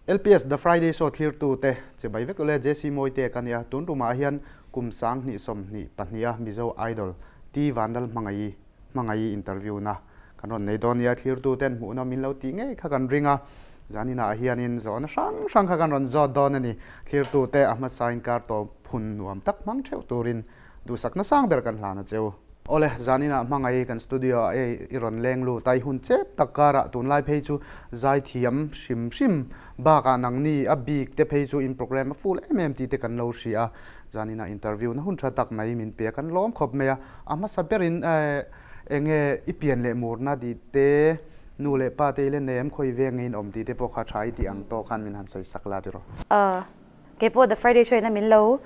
LPS The Friday Show thlirtute chibai vek ule JC Mawite ka nia. Tun tumah hian kum 2022 a Mizo Idol T Vanlal Hmangaih Hmangaih interview na kan rawn nei dawn nia. Thlirtuten hmuhnawm min lo tih ngei kha kan ring a. Zaninah hianin zawhna hrang hrang kha kan rawn zawt dawn a ni. Thlirtute a hmasa inkar tawp hun nuam tak hmang theuh turin Duhsakna sang ber kan hlan a cheu. Awle, zaninah hmangaih kan studio ah ei i rawn leng lut a, i hun chep tak karah tunlai phei chu zaithiam hrim hrim bakah nangni a bik te phei chu in programme a full em em tih te kan lo hria a, zaninah interview na hun tha tak mai min pe a, kan lawm khawp mai a, a hmasa berin enge i pian leh murna tih te, nu leh pa te i la nem khawi veng nge in awm tih te pawh kha tha i tih ang tawk khan min han sawi sak la tiraw. Kei pawh The Friday Show ina min lo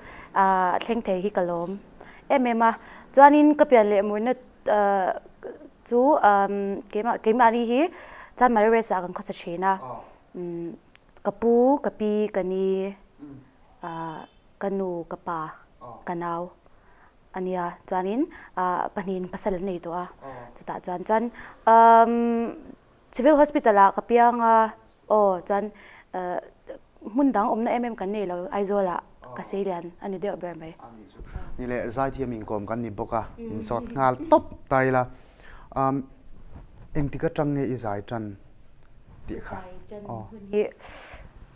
thleng thei hi ka lawm em em a. Chuanin ka pian leh murna chu keimah keimahni hi Chanmari West ah kan khawsa thin a. Ka pu, ka pi, ka ni, ka nu, ka pa, ka nau a nia. Chuanin pahnihin pasal an nei tawh a. Chutah chuan chuan Civil Hospital ah ka piang a, aw chuan hmun dang awmna em em kan nei lo, Aizawl ah ka sei lian a ni deuh ber mai. Ni leh zaithiam inkawm kan ni bawk a, in zawt nghal tawp ta ila. Engtik atang nge i zai tan tih kha? Zai tan hun hi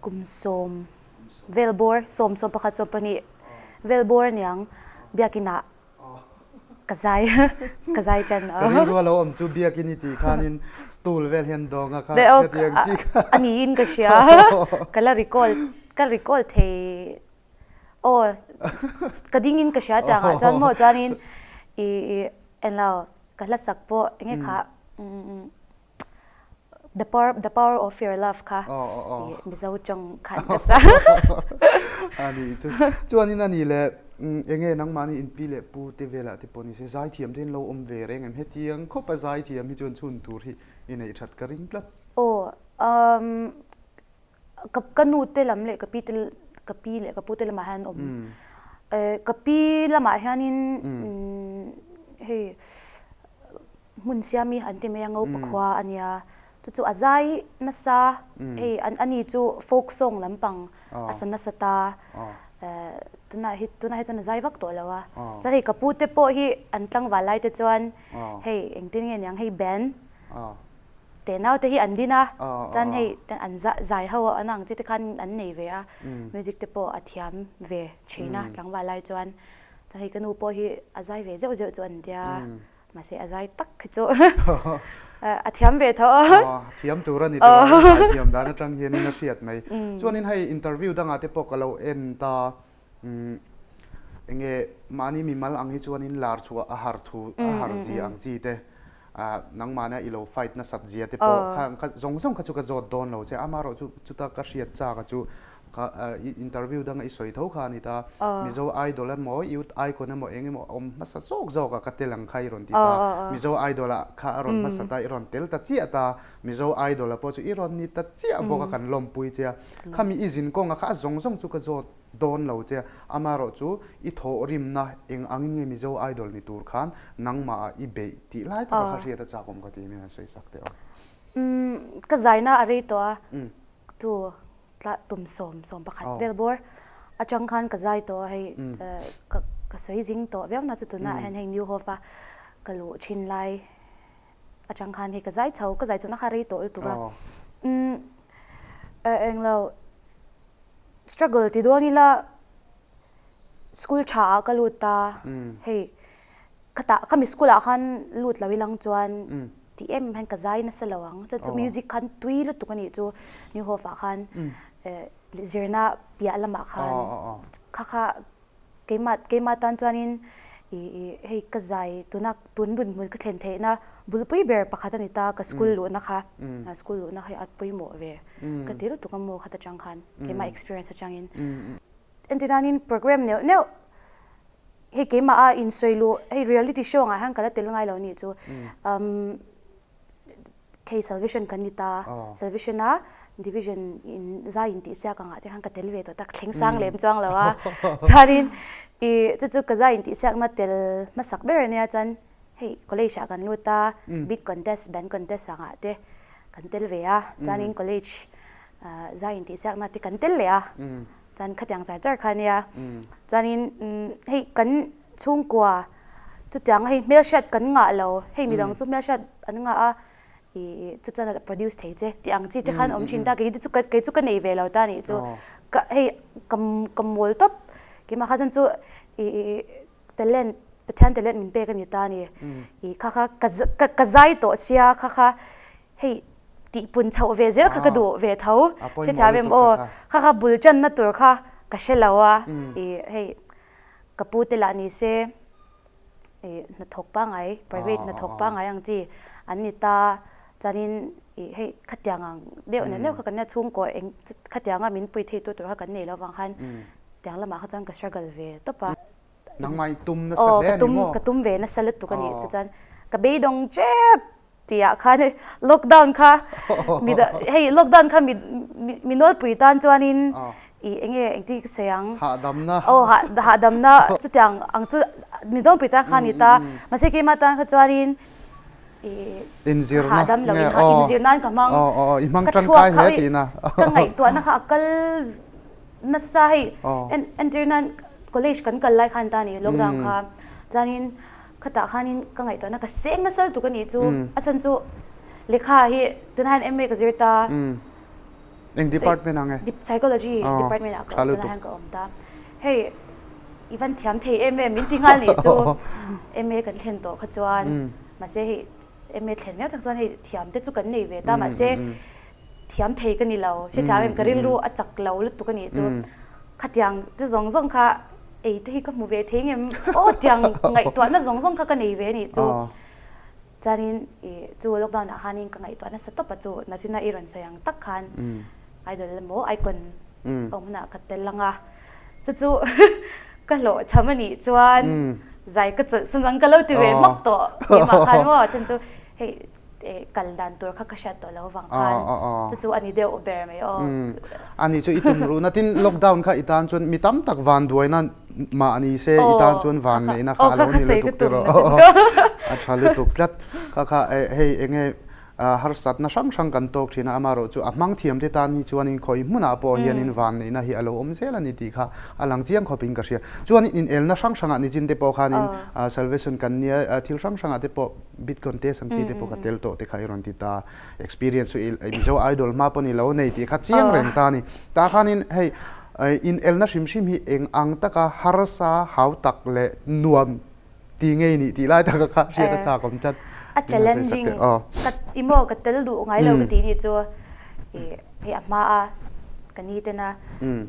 kum sawm vel bawr, sawm sawm pakhat sawm pahnih vel bawr aniang biakinah Ka zai ka zai ṭan a. Ka rilru a lo awm chu biakin i tih khanin stool vel hian dawng a kha khatiang chi kha. A niin ka hria. Ka la recall ka recall thei aw ka dingin ka hria tih angah chuan maw chuanin i englo ka hla sak pawh enge kha The power, the power of your love kha Mizo tawng khan ka sa. Ani chu chuanin ani le enge nangmahni in pi leh pu te velah te pawh ni se zaithiam te in lo awm ve reng em hetiang khawp a zaithiam hi chuan chhun tur hi i neih that ka ring tlat. Aw um Ka ka nu te lam leh ka pi te ka pi leh ka pu te lamah hian awm. Ka pi lamah hianin hei hmun siami an ti mai a Ngopa khua a nia. Chu chu a zai nasa hei an ani chu folk song lampang a sa nasa ta. Tunah hi tunah hi chuan a zai vak tawh lo a. Chuan hei ka pu te pawh hi an tlangval lai te chuan hei engtin nge niang hei band Te naute hi an din a, chuan hei an zai ho an ang chi te khan an nei ve a, music te pawh a thiam ve thin a tlangval lai chuan. Chuan hei ka nu pawh hi a zai ve zeuh zeuh chu an tia, mahse a zai tak hi chu a thiam ve tho. A thiam tur a ni tawh a, a thiam dan atang hianin a hriat mai. Chuanin hei interview dangah te pawh ka lo en ta, Enge mahni mimal ang hi chuanin lar chhuah a har thu a har zia ang chi te nangmahna i lo fight nasat zia te pawh kha kha zawng zawng kha chu ka zawt dawn lo che amaherawh chu chuta ka hriat chak a chu kha i interview danga i sawi tho kha a ni ta Mizo Idol emaw Youth Icon emaw eng emaw awm hmasa zawk zawk a ka tel ang kha i rawn ti ta Mizo Idol ah kha a rawn hmasa ta i rawn tel ta chiah ta Mizo Idol ah pawh chu i rawn ni ta chiah bawk a kan lawmpui che a khami i zin kawnga kha a zawng zawng chu ka zawt dawn lo che. Amaherawh chu i thawhrimna eng angin nge Mizo Idol ni tur khan nangmah ah i beih tih lai taka kha hriat a chak awm ka ti min han sawi sak teh aw. Umm ka zaina a rei tawh a, tu tla tum sawm sawm pakhat vel bawr atang khan ka zai tawh a hei ka ka sawi zing tawh viau na chu tunah hian hei New Hope a ka luh thin lai atang khan hei ka zai chho ka zai chhohna kha rei tawh lutuk a. Umm englo. Struggle ti dawn ila school tha ah ka lut ta hei khatah khami school ah khan lut lo ilang chuan tih em em hian ka zai nasa lo ang chuan chu music khan tui lutuk a nih chu New Hope ah khan zirna piah lamah khan kha kha Keimah keimah tan chuanin ih hei ka zai tuna tun dinhmun ka thlen theihna bulpui ber pakhat a ni ta ka school luhna kha school luhna hi a pawimawh ve ka ti lutuk a maw khat atang khan keimah experience atangin entir nanin program neuh neuh hei keimah a insawi luh hei reality show angah hian ka la tel ngai lo nih chu umm. Hei salvation kan ni ta, salvation a division in zai in tih siak angah te khan ka tel ve tawh tak thleng sang lem chuang lo a chuanin ih chu chu ka zai in tih siakna tel hmasak ber ania chuan hei college ah kan lut a big contest band contest angah te kan tel ve a chuanin college. Zai intihsiakna te kan tel leh a, chuan khatiang char char kha ania. Chuanin hei kan chhungkua chutiang hei hmelhriat kan ngah lo, hei midang chu hmelhriat an ngah a, ih chu chuan a produce thei che tih ang chi te khan awm thin ta, kei chu kei chu ka nei ve lo ta anih chu. Ka hei ka ka mawl tawp keimah kha chuan chu ih talent Pathian talent min pek a ni ta a ni. Ih kha kha ka ka zai tawh sia kha kha hei tih pun chhoh ve zel kha ka duh ve tho hrethiam em aw kha kha bul tanna tur kha ka hre lo a ih hei ka pu te lah ni se ih hnathawk pangngai private hnathawk pangngai ang chi an ni ta chuanin ih hei khatiang ang deuh neuh neuh kha kan nia chhungkaw eng khatianga min pui thei tu tur kha kan nei lo vang khan tiang lamah kha chuan ka struggle ve tawp a. Nangmah i tum nasa hle a ni maw? Ka tum ve nasa lutuk a nih chu chuan ka beidawng tep tih ah khan lockdown kha mi hei lockdown kha mi mi nawlpui tan chuanin ih eng nge engtin ka sawi ang hahdamna aw hahdamna chutiang ang chu mi nawlpui tan kha a ni ta mahse keimah tan kha chuanin ih hahdam lo in inzir nan ka hmang ka thluak kha ka ngaihtuahna kha a kal nasa hei entir nan college kan kal lai khan ta a ni lockdown kha chuanin Khatah khanin ka ngaihtuahna ka seng nasa lutuk a nih chu. A chhan chu lehkha hi tunah hian MA ka zir ta. Eng department ah nge? Psychology department ah tunah hian ka awm ta. Hei i van thiam thei em em min ti nghal nih chu. MA kan thlen tawh kha chuan mahse hei MA thlen viau tak chuan hei thiam te chu kan nei ve ta mahse thiam thei ka ni lo. Hrethiam em ka rilru a chak lo lutuk a nih chu. Khatiang te zawng zawng kha ei te hi ka hmu ve thei ngem aw tiang ngaihtuahna zawng zawng kha ka nei ve anih chu. Chuanin ih chu lockdown ah khanin ka ngaihtuah nasa tawp a chu nachina i rawn sawi ang tak khan idol emaw icon a awm hunah ka tel ang a. Chu chu ka hlawhchham anih chuan zai ka chawlh san ang ka lo ti ve hmak tawh keimah khan maw chhan chu hei kal dan tur kha ka hriat tawh lo vang khan chu chu a ni deuh ber mai aw. Ani chu i tum ruhna tin lockdown kha i tan chuan mi tam tak van duaina mah ni se i tan chuan van neihna kha a lo ni lutuk tiraw a tha lutuk tlat kha kha hei enge harsatna hrang hrang kan tawk thin a amaherawh chu a hmang thiam te tan hi chuanin khawi hmunah pawh hianin van neihna hi a lo awm zel a ni tih kha a lang chiang khawpin ka hria chuanin inelna hrang hrangah nichin te pawh khanin salvation kan nia thil hrang hrangah te pawh Bit contest ang chi te pawh ka tel tawh te kha i rawn ti ta. Experience chu i Mizo Idol hma pawh ni lo nei tih kha chiang reng ta a ni. Tah khanin hei inelna hrim hrim hi eng ang taka harsa, hau tak leh nuam ti ngei nih tih lai taka kha hriat a chak awm tlat. A challenging ka i maw ka tel duh ngai lo ka tih nih chu hei a hma a ka ni tena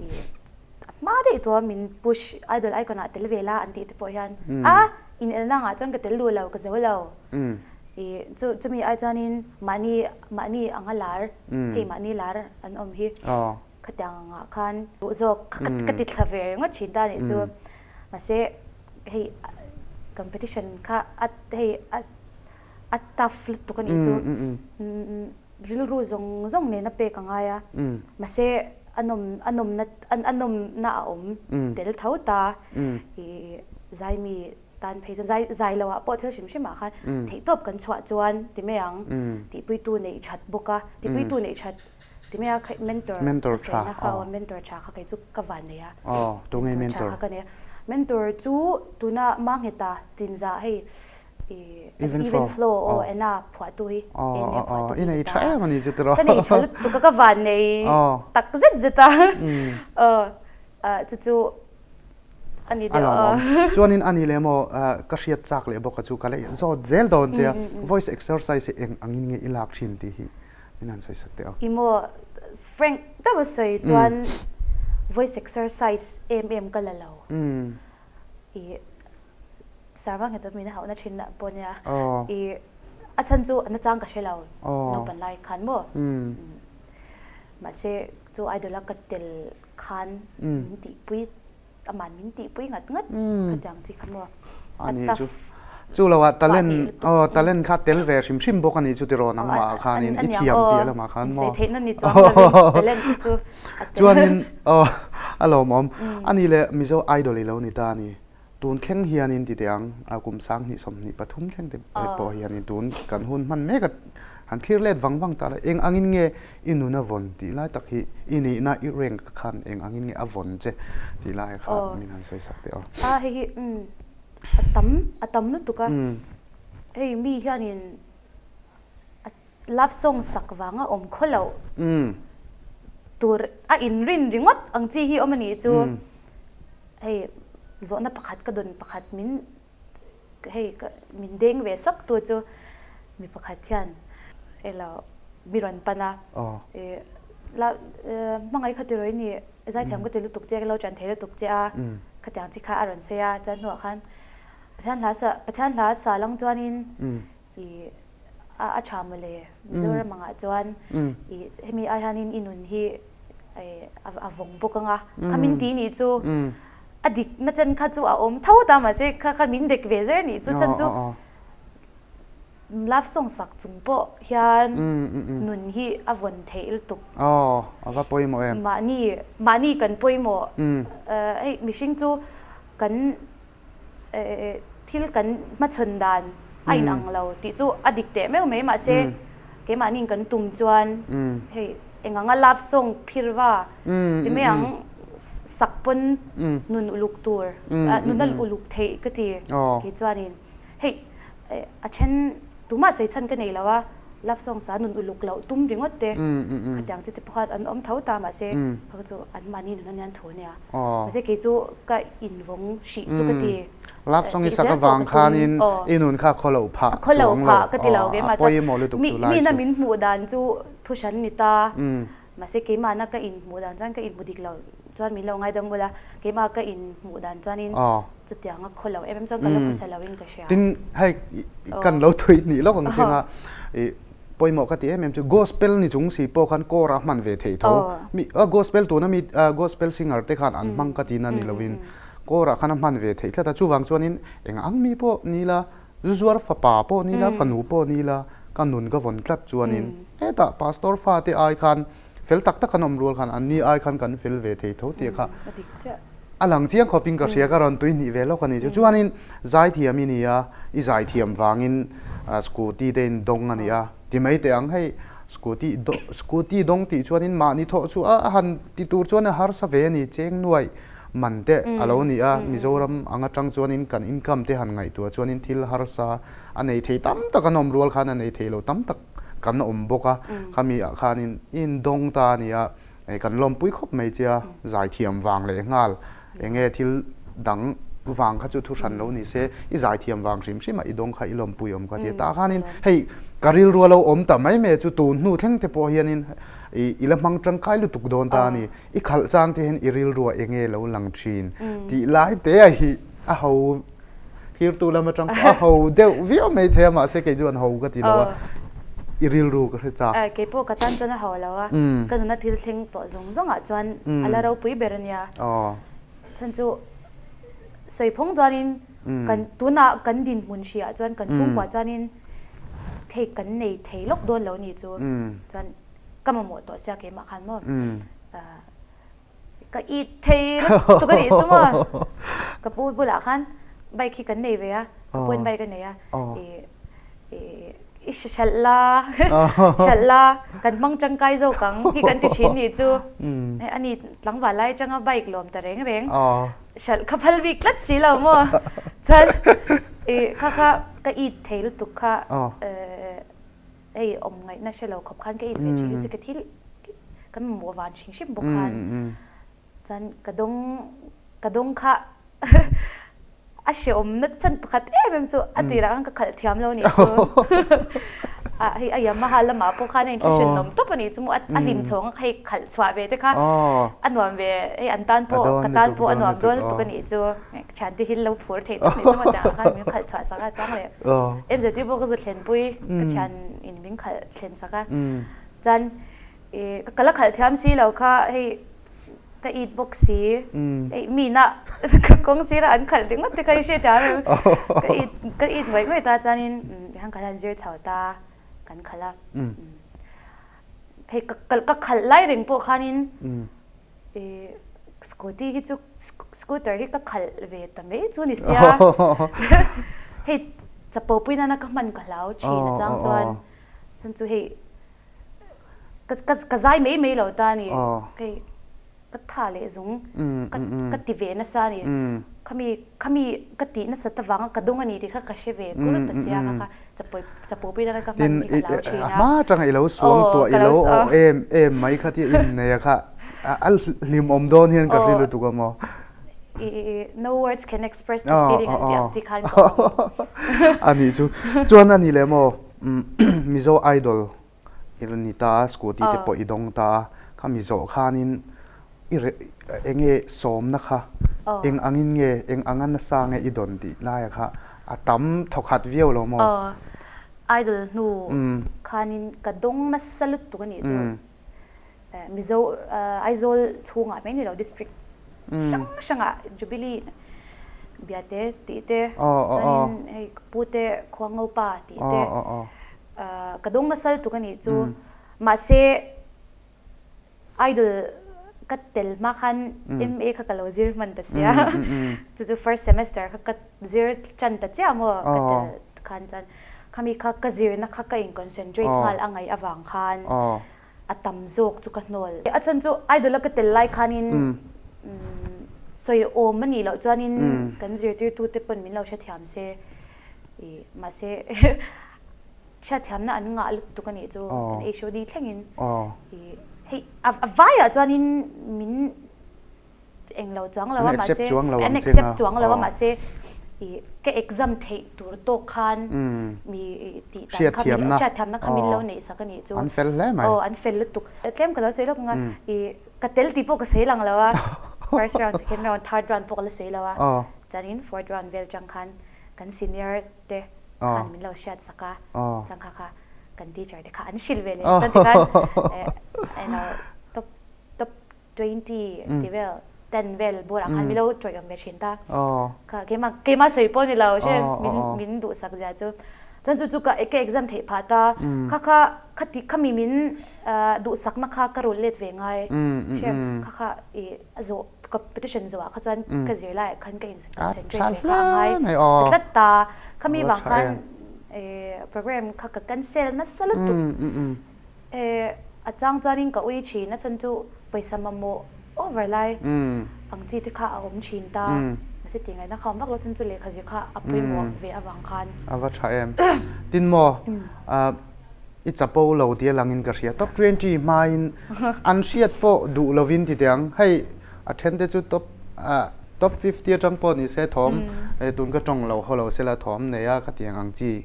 i A hma daih tua min push idol icon ah tel ve la an tih te pawh hian a inelna angah chuan ka tel duh lo ka zo lo i chu chumi ai chuanin mahni mahni anga lar hei mahni lar an awm hi khatiang angah khan duh zawk kha ka ti thla ve ringawt thin ta anih chu mahse hei competition kha a hei a a tough lutuk anih chu. Rilru zawng zawng nena pek a ngai a, mahse a nawm a nawmna a nawmna a awm tel tho ta. Ih zaimi tan phei chuan zai zai loh ah pawh thil hrim hrim ah khan theihtawp kan chhuah chuan ti mai ang tihpuitu neih that bawk a, tihpuitu neih that ti mai a mentor ka sawi na kha aw mentor tha kha kei chu ka van nei a, mentor tha kha ka nei a. Mentor chu tuna Mangheta Chinzah hei Even flow aw ena phuahtu hi eng nge phuahtu hi ni ta ka nei tha lutuk a ka van nei tak zet zet a chu chu a ni deuh a chuanin a ni leh maw ka hriat chak leh bawk a chu ka la zawt zel dawn che a voice exercise hi eng angin nge i lak thin tih hi min han sawi sak teh aw i maw frank deuh a sawi chuan voice exercise em em ka la lo i Sarva nghet min hauhna thin pawh nia. I a chhan chu a nachang ka hre lo naupan lai khan maw. Mahse chu idol a ka tel khan min tihpui aman min tihpui ngat ngat khatiang chi kha maw. A tough chu lo ah talent aw talent kha tel ve hrim hrim bawk ani chu tiraw nangmah khanin i thiam piah lamah khan maw. Sawi theihna ni chuang lovin talent kha chu a tel. Chuanin aw a lawmawm. Ani leh Mizo idol i lo ni ta a ni. Tun thleng hianin ti teh ang, kum 2023 thleng te pawh hianin tun kan hun hman mek a. Han thlir let vang vang ta la, eng angin nge i nun a vawn tih lai tak hi i nihna i rank khan eng angin nge a vawn che tih lai kha min han sawi sak teh aw. A hei hi umm a tam a tam lutuk a, hei mi hianin a love song sak vanga awm khaw loh tur a inrin ringawt ang chi hi awm a nih chu hei zawhna pakhat ka dawn pakhat min Hei ka min deng ve sak tu chu mi pakhat hian elo mi rawn pan a, i la hmangaih kha tiraw i ni zaithiam ka ti lutuk che ka lo ṭan thei lutuk che a khatiang chi kha a rawn sawi a chuan hnuah khan Pathian hla sa Pathian hla sa lang chuanin i a tha mawle Mizoram angah chuan i hemi ai hianin i nun hi a vawng bawk anga kha min ti nih chu a dik na chen kha chu a awm tho ta mahse kha kha min dek ve zer nih chu chhan chu love song sak chung pawh hian nun hi a vawn theih lutuk. Aw a va pawimawh em. Mahni mahni kan pawimawh hei mihring chu kan thil kan hmachhawn dan a inang lo tih chu a dik teh meuh mai mahse keimahniin kan tum chuan hei eng anga love song phir va ti mai ang sak pawn nun uluk tur nun a uluk theih ka ti kei chuanin hei a then tumah sawi chhan ka nei lo a love song sa nun uluk loh tum ringawt te khatiang chi te pawh khan an awm tho ta mahse kha chu an mahni nun anian thu ania mahse kei chu ka invawng hrih chu ka ti love song i sak avang khanin i nun kha khaw loh phah khaw loh phah ka ti lo keimah chuan mi mi na min hmuh dan chu thu hran ni ta mahse keimahna ka inhmuh dan chuan ka inhmu dik lo chuan min lo ngaidam ula keimah ka inhmuh dan chuanin chutiang a khaw lo em em chuan ka la khawsa lo in ka hria. Tin hei kan lo thui hnih lawk ang chinga i pawimawh ka ti em em chu gospel ni chung si pawh khan kawr a hman ve thei tho. Mi a gospel tuna mi gospel singer te khan an hmang ka ti na ni lovin kawr ah khan a hman ve theih tlat a chuvang chuanin eng ang mi pawh ni la zu zuar fapa pawh ni la fanu pawh ni la ka nun ka vawn tlat chuanin hetah pastor fa te ai khan Fel tak tak an awm rual khan an ni ai khan kan fel ve thei tho tih kha a lang chiang khawpin ka hria ka rawn tui hnih ve lawk a ni chu. Chuanin zaithiam i ni a, i zaithiam vangin scooty te in dawng a ni a, ti mai teh ang hei scooty scooty dawng tih chuanin mahni thawh chu a han ti tur chuan a harsa ve a ni, cheng nuaih man te a lo ni a, Mizoram ang atang chuanin kan income te han ngaihtuah chuanin thil harsa a nei thei tam tak an awm rual khan a nei thei lo tam tak. kan awm bawk a, khami ah khanin i indawng ta a nia, kan lawmpui khawp mai che a, zaithiam vang leh nghal enge thil dang vang kha chu thu hran lo ni se, i zaithiam vang hrim hrim a i dawng kha i lawmpui awm ka ti a, tah khanin hei ka rilru a lo awm ta mai mai chu tun hnu thleng te pawh hianin i la hmang tangkai lutuk dawn ta a ni, i khalh chang te hian i rilru ah enge lo lang thin tih lai te a hi a ho. Thirtu lam atang pawh a ho deuh viau mai thei a mahse kei chuan ho ka ti lo a i rilru ka hre chak. Kei pawh ka tan chuan a ho lo a ka nuna thil thleng tawh zawng zawng ah chuan a la ropui ber a nia. Chhan chu sawi phawng chuanin kan tunah kan dinhmun hriah chuan kan chhungkua chuanin hei kan nei thei lawk dawn lo ni chu chuan ka mamawh tawh sia keimah khan maw. Ka it thei lutuk a nih chu maw? Ka pu bulah khan bike hi kan nei ve a, ka puin bike a nei a, i hralh la, hralh la, kan hmang tangkai zawk ang hi kan ti thin nih chu. Ani tlangval lai atanga bike lawm ta reng reng, hralh kha phal bik tlat si lo maw? Chuan kha kha ka it thei lutuk kha hei awm ngaihna hre lo khawp khan ka in ve thin hi chu ka thil kan mamawh van hrim hrim bawk khan chuan ka dawng ka dawng kha a hrehawm na chhan pakhat em em chu a tirah khan ka khalh thiam lo nih chu a hei a Yamaha lamah pawh khan a inthlahrun nawm tawp a nih chu maw a hlim chhawng a hei khalh chhuah ve te kha a nuam ve hei an tan pawh ka tan pawh a nuam dawn lutuk a nih chu thiante hi lo phur theih tak nih chu maw tiang ah khan min khalh chhuah sak a chuang leh MZU pawh ka zu thlenpui ka thian in min khalh thlen sak a chuan ih ka la khalh thiam si lo kha hei ka it bawk si hei mina ka kawng sirah an khalh ringawt te kha i hre thiam em ka it ka it ngawih ngawih ta chuanin tihian ka han zir chho ta kan khalh a hei ka ka khalh lai reng pawh khanin Ih scooty hi chu scooter hi ka khalh ve ta mai chu ni sia hei chapo pui nana ka hman ka hlau thin a chang chuan. Chuan chu hei ka ka ka zai mai mai lo ta a ni. Hei ka tha leh zung ka ka ti ve nasa a ni. Khami khami ka tih nasat avanga ka dawng a ni tih kha ka hre ve kur ta sia kha kha chapo chapo pui nana ka hman hi ka hlau thin a. A hma atanga i lo suang tuah i lo awh em em mai kha tia innei a kha a hlimawm dawn hian ka hre lutuk a maw. No words can express the feeling an tih ang chi khan ka awm. A nih chu. Chuan a ni leh maw Mizo Idol i rawn ni ta a, scooty te pawh i dawng ta a, kha Mizo khanin i reh eng nge sawmna kha eng angin nge eng anga nasa nge i dawn tih laia kha a tam thawkhat viau lo maw? Idol hnu khanin ka dawng nasa lutuk a nih chu. Mizo Aizawl chhungah mai ni lo district hrang hrangah Jubilee Biate tih te chuanin hei ka pu te Khuangopa tih te ka dawng nasa lutuk a nih chu mahse idol ka tel hma khan MA kha ka lo zir hman ta sia chu chu first semester kha ka zir tan ta chiah maw ka tel khan chuan khami kha ka zirna kha ka in concentrate nghal a ngaih avang khan a tam zawk chu ka hnawl. A chhan chu idol a ka tel lai khanin sawi awm a nih loh chuanin kan zirtirtute pawn min lo hrethiam se ih mahse hriatthiamna an ngah lutuk a nih chu kan HOD thlengin ih hei a vaiah chuanin min eng lo chuang lo a mahse an accept chuang lo a mahse ih ka exam theih tur tawk khan mi tih dan kha min hriatthiamna kha min lo neih sak a nih chu an fel hle mai aw an fel lutuk tlem ka lo sawi lawk ang a ih ka tel tih pawh ka sawi lang lo a first round second round third round pawh ka la sawi lo a chuanin fourth round vel chang khan kan senior te khan min lo hriat sak a chuan kha kha kan teacher te kha an hrilh ve leh chuan tikhan eng top top 20 ti vel 10 vel bulah khan milo tawih awm ve thin ta kha keimah keimah sawi pawh ni lo hre min min duhsak zia chu chuan chu chu ka ka exam theih phah ta kha kha khati khami min duhsakna kha ka rawn let ve ngai hre kha kha i a zawh competition zawhah kha chuan ka zir laiah khan ka in concentrate ve kha a ngai ta tlat ta khami vang khan program kha ka cancel nasa lutuk Eh, a chang chuanin ka ui thin, a chhan chu pawisa mamawh over lai ang chi te kha a awm thin ta. Mahse tih ngaihna kha awm vak lo, chhan chu lehkha zir kha a pawimawh ve avang khan. A va tha em. Tin maw, i chapo lo tia langin ka hria. Top 20 hmain an hriat pawh duh lovin ti teh ang. Hei, a then te chu top top 50 atang pawh ni se thawm, tun ka tawng lo haw lo sela thawm nei a, khatiang ang chi.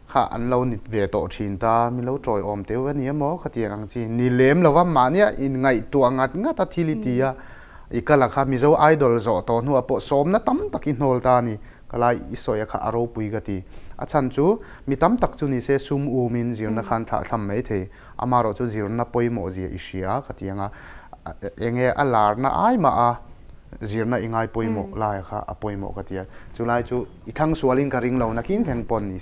Kha an lo nit ve tawh thin ta, mi lo tawi awm teuh a ni emaw khatiang ang chi ni lem lova mahnia inngaihtuah ngat ngat a thil i ti a, i kal a kha Mizo Idol zawh tawh hnuah pawh sawmna tam tak i hnawl ta a ni, ka lai i sawi a kha a ropui ka ti. A chhan chu mi tam tak chu ni se sum umin zirna khan thlahthlam mai thei, amaherawh chu zirna pawimawh zia i hria khatiang a, enge a larna ai mah a zirna i ngai pawimawh lai kha a pawimawh ka ti a, chulai chu I thang sualin ka ring lo nakin thleng pawh ni.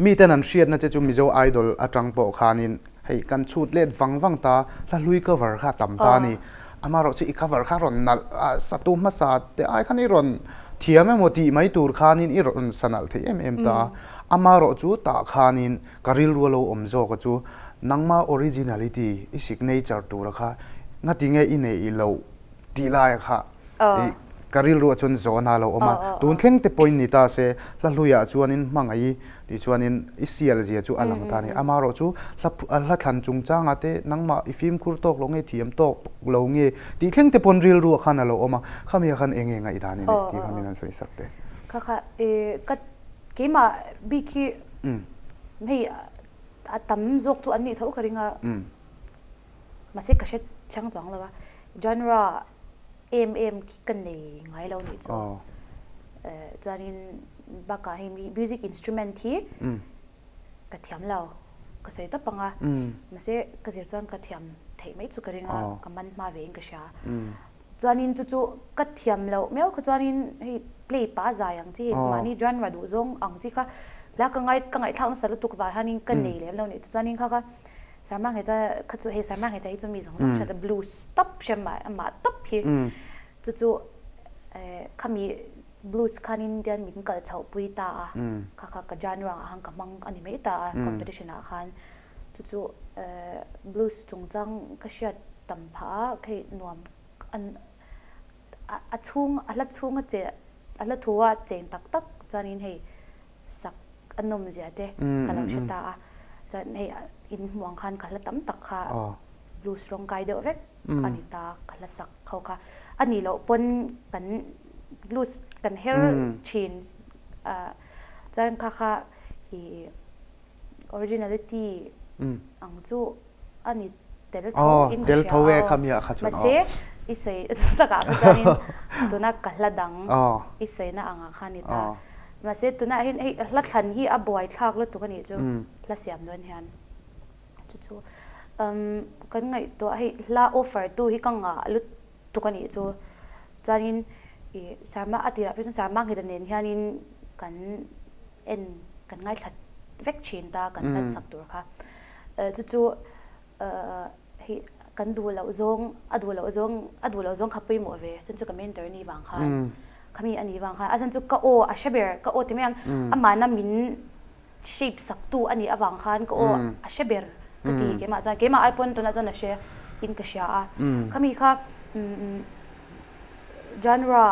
Miten an hriatna che chu Mizo Idol atang pawh khanin hei kan chhut let vang vang ta, hla hlui cover kha a tam ta a ni. Amaherawh chu i cover kha rawn nalh a, satu hmasa te ai khan i rawn thiam emaw tih mai tur khanin i rawn sa nalh thei em em ta a. Amaherawh chu tah khanin ka rilru a lo awm zawk a chu nangma originality, i signature tura kha ngatinge i neih loh tih laia kha I ka rilruah chuan zawhna a lo awm a, tun thleng te pawhin ni ta se, hla hluiah chuanin hmangaih tih chuanin i sial zia chu a lang ta a ni. Amaherawh chu hla hla thlan chungchangah te nangmah i fimkhur tawk lo nge thiam tawk lo nge tih thleng te pawn rilruah khan a lo awm a, khami ah khan eng nge ngaihdan i neih tih kha min han sawi sak teh. Kha kha i ka keimah bik hi hei a tam zawk chu an nih tho ka ring a. Mahse ka hre chiang chuang lo a, genre em em khi ka nei ngai lo nih chu. Chuanin bakah hei music instrument hi ka thiam lo, ka sawi tawp ang a, mahse ka zir chuan ka thiam theih mai chu ka ring a, ka man hma ve in ka hria. Chuanin chu chu ka thiam loh miau kha chuanin hei play pah zai ang chi hei mahni genre duh zawng ang chi kha la ka ngai ka ngaihthlak nasa lutuk vang hianin ka nei lem lo nih chu. Chuanin kha kha Sarma Ngheta kha chu hei Sarma Ngheta hi chu mi zawng zawng hriat a blues tawp hre mah amah tawp hi chu chu khami. Blues khanin tian min kal chhoh pui ta a, kha kha ka genre ah khan ka hmang a ni mai ta a competition ah khan. Chu chu blues chungchang ka hriat tam phah a, hei nuam a chhung a hla chhung a che a hla thu a cheng tak tak chuanin hei sak a nawm zia te ka lo hre ta a. Chuan hei in hmuh ang khan ka hla tam tak kha blues rawng kai deuh vek a ni ta ka hla sak ho kha. A nih loh pawn kan blues kan her thin a chuan kha kha ih originality ang chu a ni tel tho in ka hria a mahse i sawi takah kha chuanin tuna ka hla dang i sawina angah kha a ni ta mahse tunah hian hei hla thlan hi a buaithlak lutuk a nih chu hla siam dawn hian chu chu kan ngaihtuah hei hla offer tu hi ka ngah lutuk a nih chu chuanin ih sarma a tirah phei chuan sarma ngheta nen hianin kan en kan ngaithla vek thin ta kan hlat sak tur kha chu chu hei kan duh loh zawng a duh loh zawng a duh loh zawng kha pawimawh ve chuan chu ka mentor ni vang khan khami a nih vang khan a chhan chu ka aw a hre ber ka aw ti mai ang amahna min shape sak tu a nih avang khan ka aw a hre ber ka ti keimah chuan keimah ai pawn tunah chuan a hre in ka hria a khami kha genre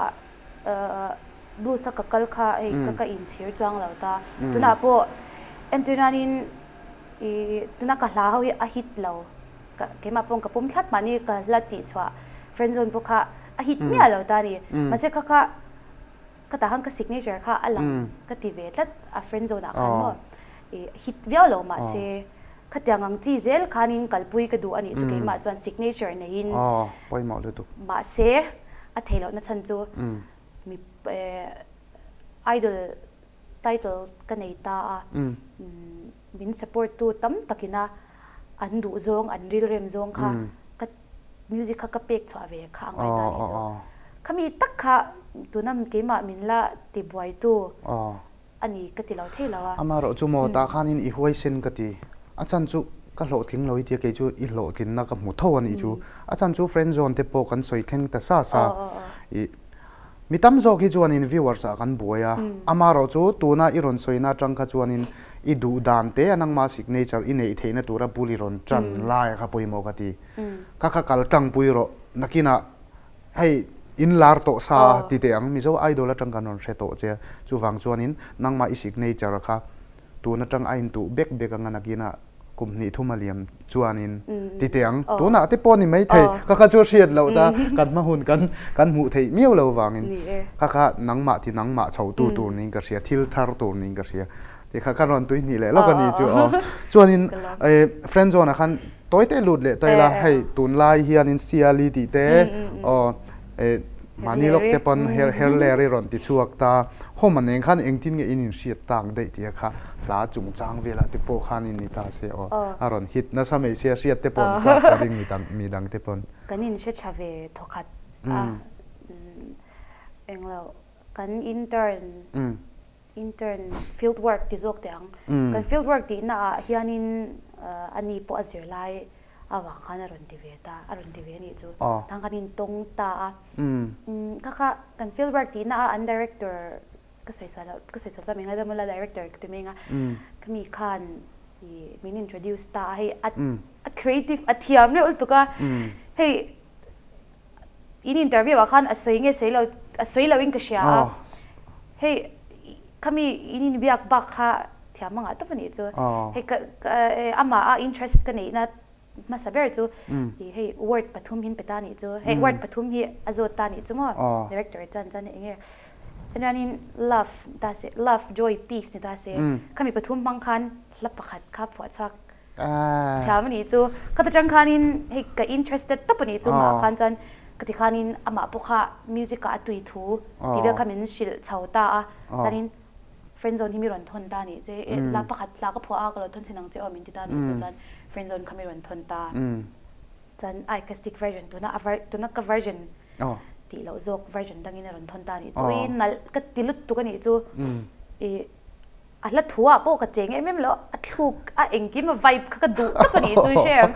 bus a ka kal kha hei ka ka inchhir chuang lo ta tunah pawh entir nanin ih tuna ka hla ho hi a hit lo ka keimah pawh ka pawm thlap mahni ka hla tih chhuah friend zone pawh kha a hit miah lo ta a ni mahse kha kha ka tah khan ka signature kha a lang ka ti ve tlat a friend zone ah khan maw ih hit viau lo mahse Khatiang ang chi zel khanin kalpui ka duh a nih chu keimah chuan signature neiin pawimawh lutuk. Mahse a theih lohna chhan chu mi idol title ka nei ta a, min support tu tam takina an duh zawng an rilrem zawng kha ka music kha ka pek chhuah ve kha a ngai ta a nih chu. Khami tak kha tuna keimah min la tibuaitu. a ni ka ti lo thei lo a. Amaherawh chu maw tah khanin i huaisen ka ti. A chhan chu ka hlawhtling lo i tia kei chu i hlawhtlinna ka hmu tho a nih chu. A chhan chu friend zone te pawh kan sawi thleng ta sa sa. I mi tam zawk hi chuanin viewers ah kan buai a. Amaherawh chu tuna i rawn sawina atang kha chuanin i duh dan te a nangma signature i neih theihna tura bul i rawn tan lai kha pawimawh ka ti. Kha kha kal tlangpui rawh nakinah Hei in lar tawh sa ti teh ang, Mizo Idol atang kan rawn hre tawh che a, chuvang chuanin nangmah i signature kha tun atang a intuh bek bek anga nakinah kum hnih thum a liam chuanin ti teh ang, tunah te pawh ni maithei kha kha chu hriat loh ta kan hma hun kan kan hmuh theih miau lo vangin kha kha nangmah ti nangmah chho tu tur niin ka hria, thil thar tur niin ka hria tih kha kan rawn tui hnih leh lawk a ni chu aw. Chuanin friend zone ah khan Tawi te lut leh ta ila, hei tunlai hianin Siali tih te aw mahni lawk te pawn her ler i rawn ti chhuak ta. Home a neng khan engtin nge in inhriat tak daih tih a kha hla chungchang velah te pawh khan in ni ta se aw a rawn hit nasa mai sia hriat te pawh an chak ka ring mi dang te pawn. Kan inhre tha ve thawkhat a englo kan intern Intern field work ti zawk teh ang. Kan field work tihna ah hianin a ni pawh a zir lai avang khan a rawn ti ve ta, a rawn ti ve a nih chu. Tang khan in tawng ta a. Kha kha kan field work tihna a an director ka sawi sual loh, ka sawi sual chuan min ngaidam ula director ka ti mai ang a. Khami khan min introduce ta a, hei a creative a thiam reuh lutuk a. Hei in interview ah khan a sawi nge sawi lo a sawi lo in ka hria a hei khami in inbiak bak kha thiam a ngah tawp a nih chu hei ka amah a interest ka neihna hmasa ber chu ih hei word pathum hin pe ta nih chu hei word pathum hi a zawt ta nih chu maw director chuan chuan eng nge chuanin love ta se love joy peace ni ta se khami pathum hmang khan hla pakhat kha phuah chhuak Thiam a nih chu. Khata tang khanin hei ka interested tawp a nih chu mah khan chuan ka ti khanin amah pawh kha music ah a tui thu tih vel kha min hrilh chho ta a. Chuanin friend zone hi mi rawn thawn ta a nih che hla pakhat hla ka phuah a ka lo thawn chhin ang che aw min ti ta a nih chu chuan friend zone kha mi rawn thawn ta. Chuan ai ka stick version tuna a tuna ka version tih loh zawk version dangin a rawn thawn ta a nih chu. Ui nalh ka ti lutuk a nih chu. Ih A hla thu ah pawh ka cheng em em lo, a thluk a engkim a vibe kha ka duh tawp a nih chu i hre em.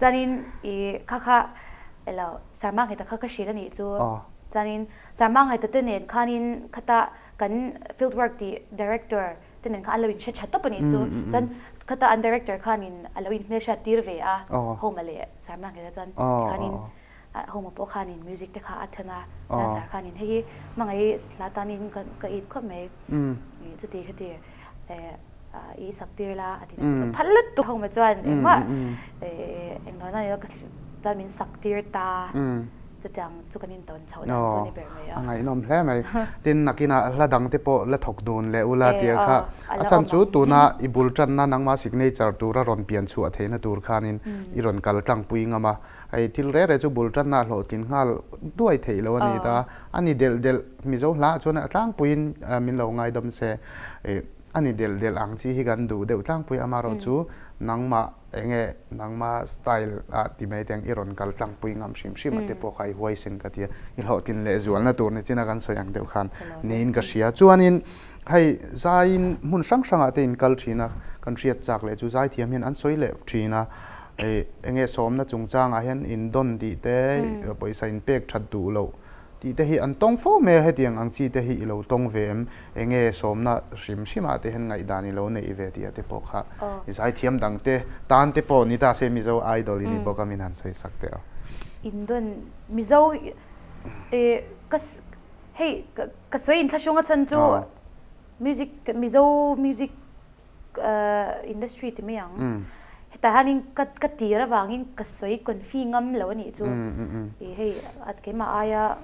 Chuanin i kha kha elo Sarma ngheta kha ka hrilh a nih chu. Chuanin Sarma Ngaihtate nen khanin khata kan field work tih director te nen khan an lo inhre tha tawp a nih chu. Chuan khata an director khanin a lo inhmelhriat tir ve a, Home-a leh Sarma Ngaihtate chuan tikhanin Home-a pawh khanin music te kha a then a, chuan Sar khanin hei hi hmangaih hla tanin ka it khawp mai, chuti khati i sak tir la a ti na chu phal lutuk Home-a chuan engmah englo na ni lo chuan min sak tir ta. Chutiang chu kan intawn chhoh dan chu a ni ber mai a. A ngaihnawm hle mai. Tin, nakinah hla dang te pawh la thawk dun leh ula tih kha a chhan chu tuna i bul tanna nangmah signature tura rawn pian chhuah theihna tur khanin i rawn kal tlangpui ngam a. Hei thil reh reh chu bul tanna a hlawhtlin nghal duai theih lo a ni ta. A ni delh delh Mizo hlaah chuan a tlangpuiin min lo ngaidam se a ni delh delh ang chi hi kan duh deuh tlangpui amaherawhchu nangmah Enge nangma style ah ti mai teng i rawn kal tlangpui ngam hrim hrim a te pawh kha i huaisen ka tia i hlawhtlin leh zualna tur ni chin a kan sawi ang deuh khan niin ka hria. Chuanin hei zaiin hmun hrang hrangah te in kal thin a, kan hriat chak leh chu zaithiam hian an sawi leh thin a, hei enge sawmna chungchangah hian in dawn tih te pawisa in pek that duh loh Tih te hi an tawng fo mai a, hetiang ang chi te hi i lo tawng ve em? Enge sawmna hrim hrimah te hian ngaihdan i lo neih ve tih a te pawh kha i zaithiam dang te tan te pawh ni ta se Mizo Idol i ni bawk a min han sawi sak teh aw. Indon Mizo eh ka hei ka sawi inthlahrung a chhan chu music Mizo music industry ti mai ang. Hetah hianin ka ka tir avangin ka sawi confi ngam lo a nih chu. Ih hei a keimah aia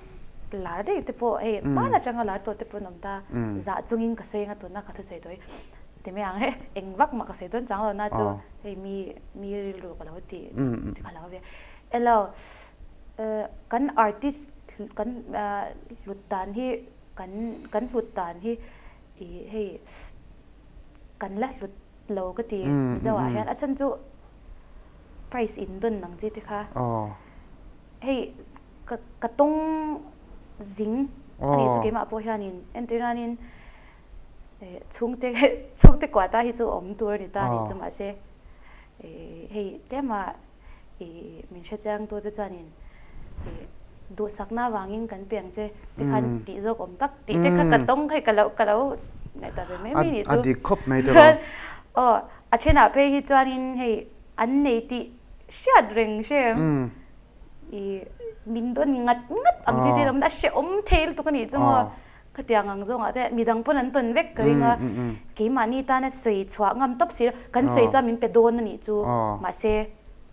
lar daih te pawh hei hman atanga lar tawh te pawh an awm ta. Zah chungin ka sawi anga tuna ka thusawi tawh hi ti mai ang he eng vak mah ka sawi dawn chang lo na chu hei mi mi rilru ka lo ti ti kha lo ve. Elo kan artist kan hlut dan hi kan kan hlut dan hi Ih hei kan la hlut lo ka ti Mizo ah hian a chhan chu price in dawn ang chi te kha hei ka ka tawng zing a nih chu keimah pawh hianin entir nanin chhungte chhungte kuata hi chu awm tur a ni ta a nih chu mahse ih hei tlema Ih min hre chiang tu te chuanin ih duhsakna avangin kan piang che ti khan tih zawk awm tak tih te kha ka tawng kha ka lo ka lo ngaihtuah ve mai mai nih chu. A dik khawp mai te rawh. Aw a thenah phei hi chuanin hei an nei tih hriat reng hre em ih min dawn ngat ngat ang chi te awm a hrehawm thei lutuk a nih chu maw. Khatiang ang zawngah te midang pawn an tawn vek ka ring a, keimahni tana sawi chhuah ngam tawp si lo, kan sawi chuan min pe dawn a nih chu, mahse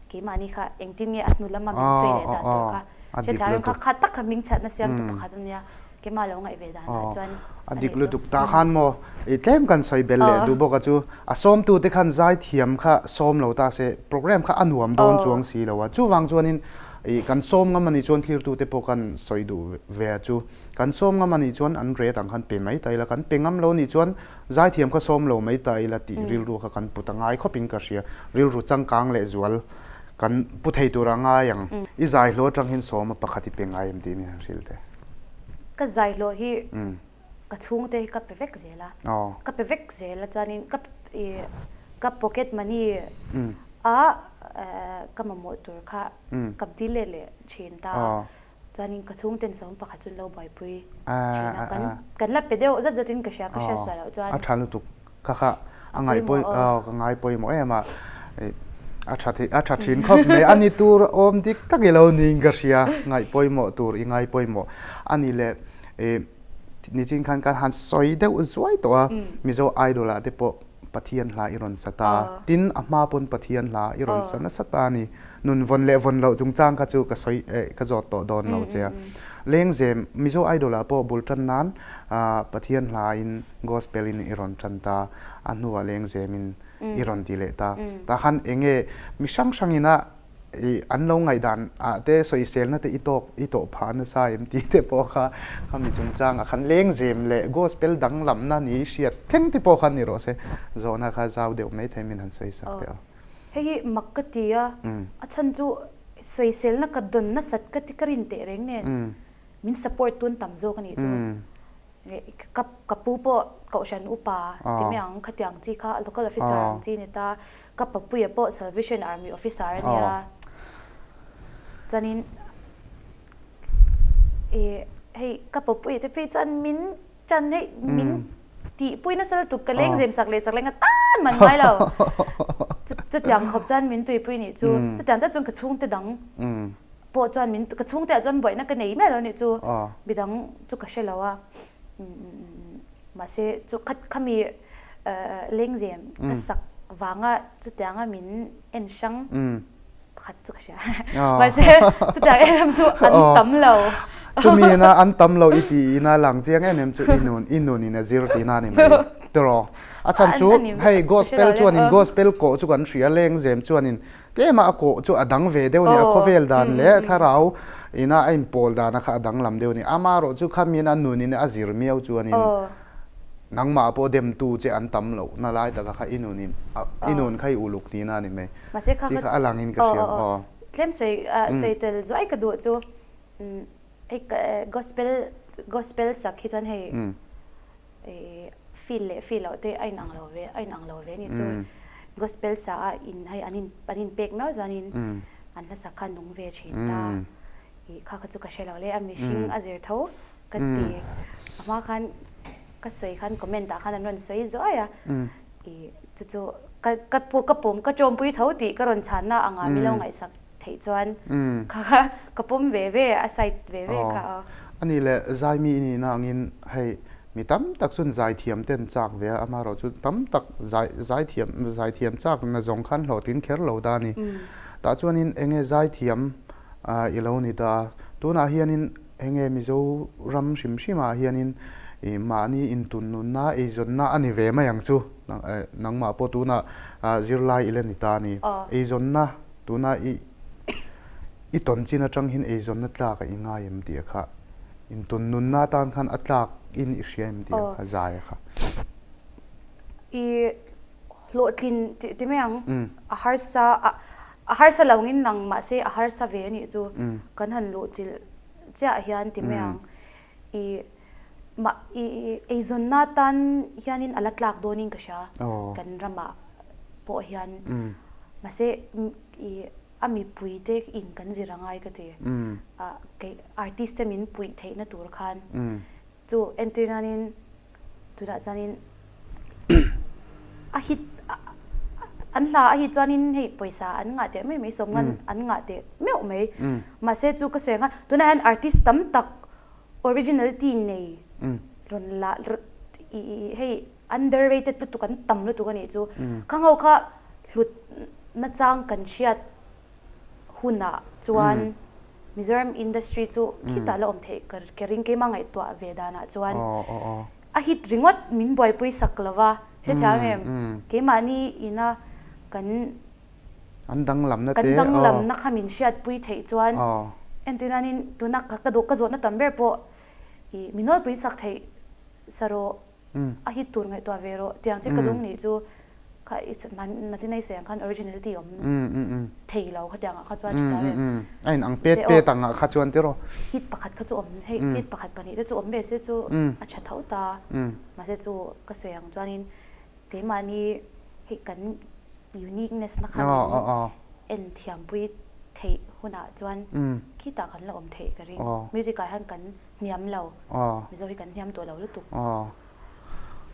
keimahni kha engtin nge a hnu lama min sawi leh dan tur kha hrethiam em kha kha tak kha hming chhiatna siamtu pakhat a nia, keimah lo ngaih ve danah chuan a dik lutuk tah khan maw i tlem kan sawi bel leh duh bawk a chu a sawmtu te khan zaithiam kha sawm lo ta se program kha a nuam dawn chuang si lo a, chuvang chuanin i kan sawm ngam a nih chuan thlirtu te pawh kan sawi duh ve a chu. Kan sawm ngam a nih chuan an ret ang khan pe mai ta ila, kan pe ngam lo nih chuan zaithiam kha sawm lo mai ta ila tih rilru kha kan put a ngai khawp in ka hria. Rilru changkang leh zual kan pu thei tur a ngai ang. I zaihlawh atang hian sawma pakhat i pe ngai em tih min han hrilh teh. Ka zaihlawh hi ka chhungte hi ka pe vek zel a, ka pe vek zel a chuanin ka ka pocket money a ka mamawh tur kha ka dil leh leh thin ta. Chuanin ka chhungten sawm pakhat chu an lo buaipui thin a, kan kan la pe deuh zat zatin ka hria, ka hriat sual loh chuan. A tha lutuk kha kha a ngaih pawi ka ngai pawimawh em a, a tha thei a tha thin khawp mai a ni tur awm dik tak i lo niin ka hria, ngaih pawimawh tur i ngai pawimawh a ni le nichin khan kan han sawi deuh zuai tawh a, Mizo Idol ah te pawh Pathian hla i rawn sa ta, tin a hma pawn Pathian hla i rawn sa nasa ta a ni. Nun vawn leh vawn loh chungchang kha chu ka sawi eh ka zawt tawh dawn lo che a. Lengzem Mizo Idol ah pawh bul tan nan Pathian hla in Gospel in i rawn tan ta, a hnuah Lengzem in i rawn ti leh ta. Tah khan enge mi hrang hrang ina i an lo ngaihdan ah te sawiselna te i tawk i tawh phah nasa em tih te pawh kha khami chungchang ah khan Lengzem leh Gospel danglamna ni hriat thleng te pawh kha ni rawh se zawhna kha zau deuh maithei min han sawi sak teh aw. Hei hi mak ka ti a, a chhan chu sawiselna ka dawn nasat ka ti ka rin teh reng nen min support tun tam zawk a nih chu. Ka ka pu pawh Kohhran upa ti mai ang khatiang chi kha local officer ang chi ni ta, ka papuia pawh Salvation Army officer a nia. Chuanin ih. Hei ka pawpui te phei chuan min ṭan hei min tihpui nasa lutuk ka lengzem sak leh sak leh nga tan man ngai lo. Chutiang khawp chuan min tuipui nih chu. Chutiang chiah chuan ka chhungte dang pawh chuan min ka chhungte ah chuan buaina ka nei miah lo nih chu. Midang chu ka hre lo a. Mahse chu khami lengzem ka sak vanga chutianga min en hrang. Pakhat chu ka hria. Mahse chutiang em em chu an tam lo. Chumi ina an tam lo i tih ina lang chiang em em chu i nun i nun in a zir tihna a ni mai tiraw. A chhan chu hei gospel chuanin gospel kawh chu kan hria lengzem chuanin tlema a kawh chu a dang ve deuh a ni a khawvel dan leh thlarau ina a inpawl dana kha a danglam deuh a ni. Amaherawh chu khami ina nun in a zir miau chuanin nangmah pawh demtu che an tam loh na lai taka kha i nun in i nun kha i uluk tihna a ni mai. Mahse kha kha a langin ka hria aw. Tlem sawi sawi tel zuai ka duh chu hei gospel gospel sak hi chuan hei feel leh feel loh te a inang lo ve a inang lo ve nih chu gospel sa a in hei an in an in pek miau chuanin an hla sak kha a nung ve thin ta ih kha kha chu ka hre lo le a mihring a zir tho ka ti a hma khan ka sawi khan comment ah khan an rawn sawi zuai a ih chu chu ka ka ka pawm ka tawmpui tho tih ka rawn chhanna anga mi lo ngaihsak theih chuan kha kha ka pawm ve ve a side ve ve kha aw. A nih leh Zaimi i nihna angin hei mi tam tak chuan zaithiam te an chak ve a, amaherawh chu tam tak zai zaithiam zaithiam chakna zawng khan hlawhtling kher lo ta a ni. Tah chuanin eng nge zaithiam i lo ni ta a, tunah hianin Enge Mizoram hrim hrimah hianin ih mahni intun nunna eizawnna a ni ve mai ang chu. Nangmah pawh tunah zirlai i la ni ta a ni. Eizawnna tuna i i tawn chin atang hian eizawnna tlak a i ngai em tih a kha. Intun nunna atan khan a tlak in i hria em tih a kha zai a kha. I hlawhtlin tih ti mai ang. A harsa a A harsa lo ngin lang mahse a harsa ve a nih chu kan han luh chilh chiah hian ti mai ang. I mah i eizawnna tan hianin a la tlak dawnin ka hria kan ramah pawh hian mahse i a mipui te in kan zir a ngai ka ti. Kei artist te min puih theihna tur khan Chu entir nanin tunah chuanin a hit an hla a hit chuanin hei pawisa an ngah teh mai mai sawm ngan an ngah teh meuh mai mahse chu ka sawi ang a tunah hian artist tam tak originality nei rawn la hei underrated lutuk an tam lutuk a nih chu khang ho kha hlut nachang kan hriat hunah chuan Mizoram industry chu khitah la awm theih ka ka ring keimah ngaihtuah ve danah chuan a hit ringawt min buaipui sak lo va hrethiam em keimahni ina kan an danglamna te kan danglamna kha min hriatpui theih chuan entir nanin tuna ka duh ka zawhna tam ber pawh ih min nawlpui sak theih sarawh a hit tur ngaihtuah ve rawh tiang che ka dawng nih chu kha i nachin a i sawi ang khan originality awm thei lo kha tiang ah kha chuan hrethiam em a in ang pet pet ang ah kha chuan tiraw hit pakhat kha chu awm hei hit pakhat pahnih te chu awm ve se chu a tha tho ta mahse chu ka sawi ang chuanin keimahni hei kan uniqueness na kha min en thiampui theih hunah chuan khitah kan la awm theih ka ring music ah hian kan hniam lo. Mizo hi kan hniam tawh lo lutuk.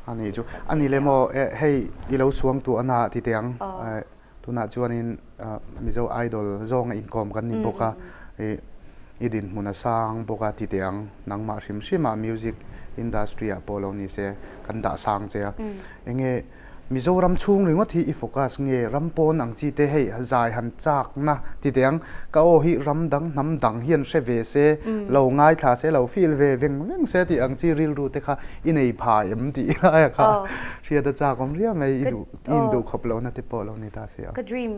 A nih chu. A ni le maw hei i lo suang tu ana ti teh ang. Tunah chuanin Mizo Idol zawnga inkawm kan ni bawk a. I dinhmun a sang bawk a ti teh ang. Nangmah hrim hrimah music industry ah pawh lo ni se kan dah sang che a. Enge Mizoram chhung ringawt hi i focus nge ram pawn ang chi te hei zai han chak na ti teh ang ka aw hi ram dang hnam dang hian hre ve se lo ngaithla se lo feel ve veng veng se tih ang chi rilru te kha i nei pha em tih lai a kha hriat a chak awm riau mai i duh i induh khawp lohna te pawh lo ni ta si a. Ka dream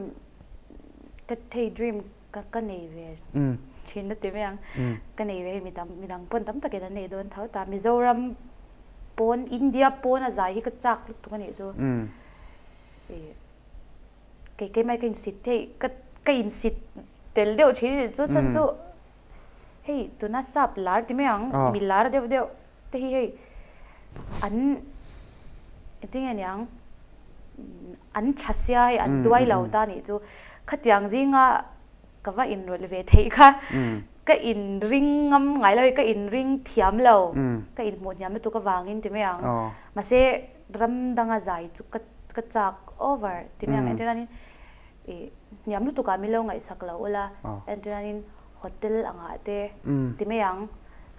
ka hei dream ka ka nei ve thin a ti mai ang ka nei ve hei mi tam mi dang pawn tam takin an nei dawn tho ta Mizoram pawn India pawn a zai hi ka chak lutuk a nih chu ih kei keimah ka insit hei ka ka insit tel deuh thin a nih chu chhan chu hei tuna sap lar ti mai ang mi lar deuh deuh te hi hei an engtin nge niang an tha sia hei an duai lo ta nih chu khatiang zinga ka va inrawlh ve theih kha. Ka in ring ngam ngai lo hei ka in ring thiam lo ka in hmuh hniam lutuk avangin ti mai ang mahse ram danga zai chu ka ka chak over ti mai ang entir nanin ih hniam lutuk ah min lo ngaihsak lo ula entir nanin hotel angah te ti mai ang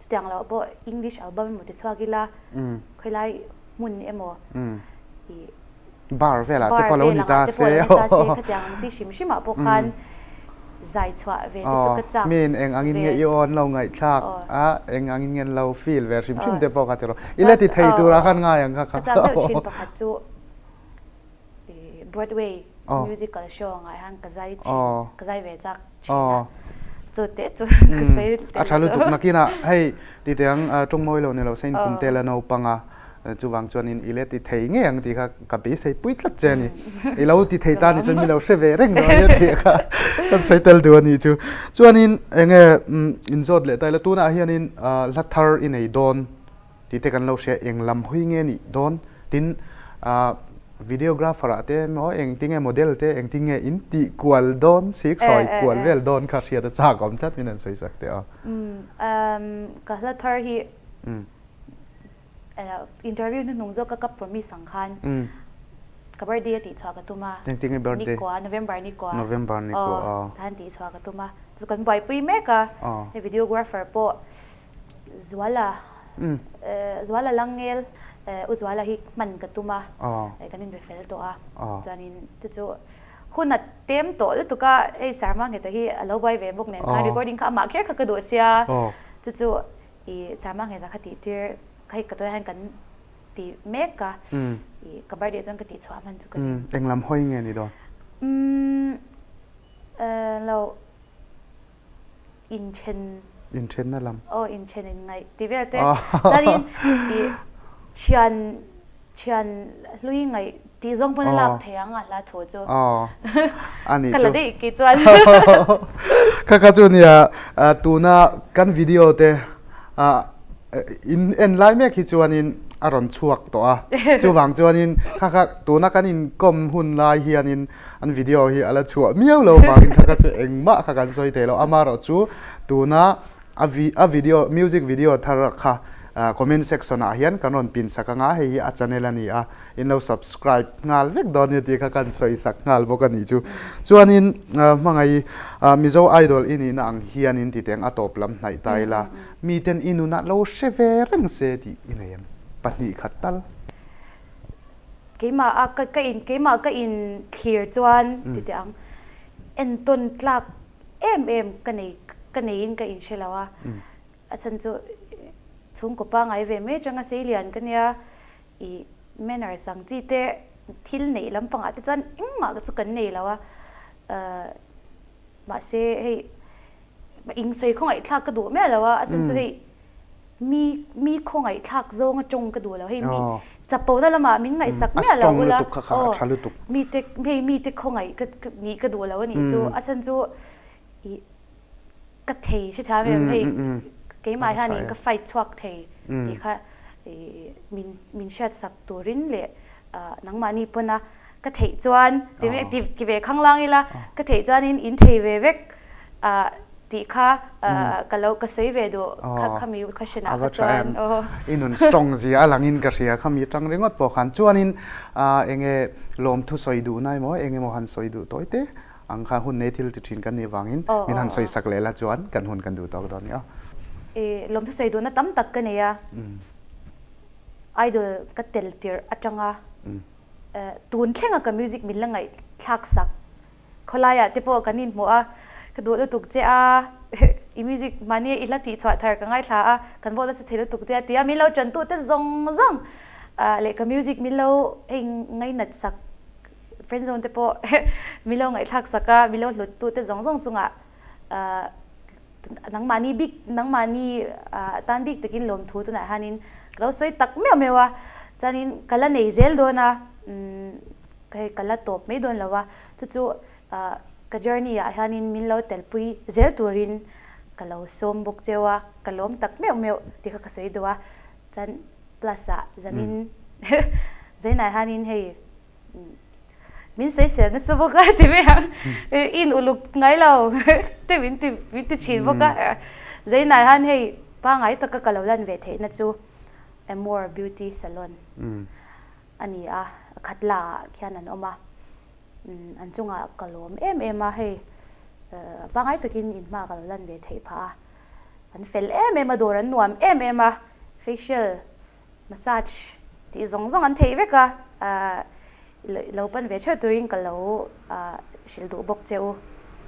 chutiang loh pawh english album emaw ti chhuak ila khawilai hmun emaw ih Bar velah te pawh lo ni ta se. Bar velah te pawh lo ni ta se khatiang ang chi hrim hrimah pawh khan zai chhuah ve te chu ka chak ve. Miin eng angin nge i aw an lo ngaihthlak a, eng angin nge an lo feel ve hrim hrim te pawh kha ti rawh. I la ti thei turah khan ngai ang kha kha. Ka chak deuh thin pakhat chu Broadway musical show angah hian ka zai thin, ka zai ve chak thin a. Chu teh chu ka sawi tel A tha lutuk nakinah hei ti teh ang tawng mawi lo ni lo se in kum tel a naupang a. Chuvang chuanin i let ti thei ngei ang tih kha ka beisei pui tlat che a ni. I lo ti thei ta ni chuan mi lo hre ve reng lo a nia tih kha kan sawi tel duh a nih chu. Chuanin eng nge inzawt leh ta ila tunah hianin hla thar i nei dawn tih te kan lo hria eng lam hawi nge nih dawn tin videographer ah te emaw engtin nge model te engtin nge in tih kual dawn sik sawi kual vel dawn kha hriat a chak awm tlat min han sawi sak teh a. Ka hla thar hi Interview hnuhnung zawk ka ka promise ang khan ka birthday a tih chhuah ka tum a. Engtin nge birthday? Nikua, November nikua. November nikua a. Tahan tih chhuah ka tum a. Chu kan buaipui mek a. Hei videographer pawh Zuala Zuala Langel U Zuala hi hman ka tum a. Kan inbe fel tawh a. Chuanin chu chu hun a tem tawh lutuk a. Hei Sarma Ngheta hi a lo buai ve bawk nen khan recording kha amah kher kha ka duh sia. Chu chu I Sarma Ngheta kha tih tir hei ka tunah hian kan ti mek a, i ka birthday chuan ka tih chhuah hman chu ka ring. Eng lam hawi nge ni dawn? Umm lo inthen. Inthenna lam. Aw inthen in ngaih tih vel te. Chuanin i thian thian hlui ngaih tih zawng pawn a lak thei ang a hla thu chu. A nih chu. Ka la daih kei chuan. Kha kha chu nia tuna kan video te in en lai mek hi chuanin a rawn chhuak tawh a. Chuvang chuanin kha kha tuna kan inkawm hun lai hianin an video hi a la chhuah miau lo vangin kha kha chu engmah kha kan sawi thei lo. Amaherawhchu tuna A a video music video thar kha comment section ah hian kan rawn pin sak anga hei hi a channel a ni a, in lo subscribe nghal vek dawn nia tih kha kan sawi sak nghal bawk a nih chu. Chuanin hmangaih Mizo Idol i nihna ang hianin ti teng a tawp lam hnaih ta ila miten i nunah lo hre ve reng se tih i nei em? 2 khat tal. Keimah a ka in keimah ka in thlir chuan ti teh ang entawn tlak em em ka nei ka neiin ka inhre lo a, a chhan chu chhungkaw pangngai ve mai atanga seilian ka nia ih manners ang chi te thil neih lampangah te chuan engmah chu kan nei lo a, ahh mahse hei insawi khawngaihthlak ka duh miah lo a, a chhan chu hei Mi mi khawngaihthlak zawnga tawng ka duh lo hei mi chapona lamah min ngaihsak miah lo ula aw mite hei mite khawngaih ka nih ka duh lo a nih chu a chhan chu ih ka thei hrethiam em hei keimah hianin ka fight chhuak thei tih kha ih min min hriatsak turin leh nangmahni pawna ka theih chuan ti ve ti ve khanglang ila ka theih chuanin in thei ve vek ah tih kha ka lo ka sawi ve duh kha khami question ah kha chuan aw. I nun strong zia a langin ka hria khami tang ringawt pawh khan chuanin enge lawmthu sawi duhna emaw eng emaw han sawi duh tawi te ang kha hun nei thil ti thin kan nih vangin min han sawi sak leh la chuan kan hun kan duh tawk dawn nia. Lawmthu sawi duhna tam tak ka nei a. Idol ka tel tirh atanga tun thlenga ka music min la ngaihthlak sak khawlaiah te pawh kan inhmuh a, ka duh lutuk che a, i music mahni i hla tih chhuah thar ka ngaithla a, kan vote nasa thei lutuk che a tia min lo tantu te zawng zawng leh ka music min lo hei ngainat sak friend zone te pawh min lo ngaihthlak sak a, min lo hlut tu te zawng zawng chungah Nangmahni bik, nangmahni tan bik takin lawmthu tunah hianin ka lo sawi tak meuh meuh a, chuanin ka la nei zel dawn a, hei ka la tawp mai dawn lo a, chu chu ka journey ah hianin min lo telpui zel turin ka lo sawm bawk cheu a, ka lawm tak meuh meuh tih kha ka sawi duh a, chuan plus ah zanin zainah hianin hei. Min sawisel nasa bawk a ti mai ang. I in uluk ngai lo te min ti min ti thin bawk a. Zainah hian hei pangngai taka ka lo lan ve theihna chu Amore Beauty Salon a ni a, Khatla ah khian an awm a. An chungah ka lawm em em a, hei pangngai takin in hma ka lo lan ve theih phah a. An fel em em a, dawr an nuam em em a, facial massage tih zawng zawng an theih vek a, lo pan ve theuh turin ka lo hrilh duh bawk che u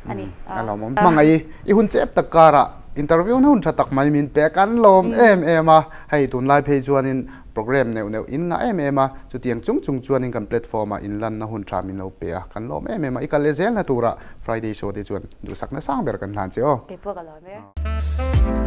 a ni. A lawmawm hmangaih i hun chep tak karah interview na hun tha tak mai min pek an lawm em em a, hei tunlai phei chuanin program neuh neuh in ngah em em a, chutiang chung chung chuanin kan platform ah inlanna hun tha min lo pe a, kan lawm em em a, i kal leh zelna turah Friday show te chuan duhsakna sang ber kan hlan che aw. Keipawh ka lawm e.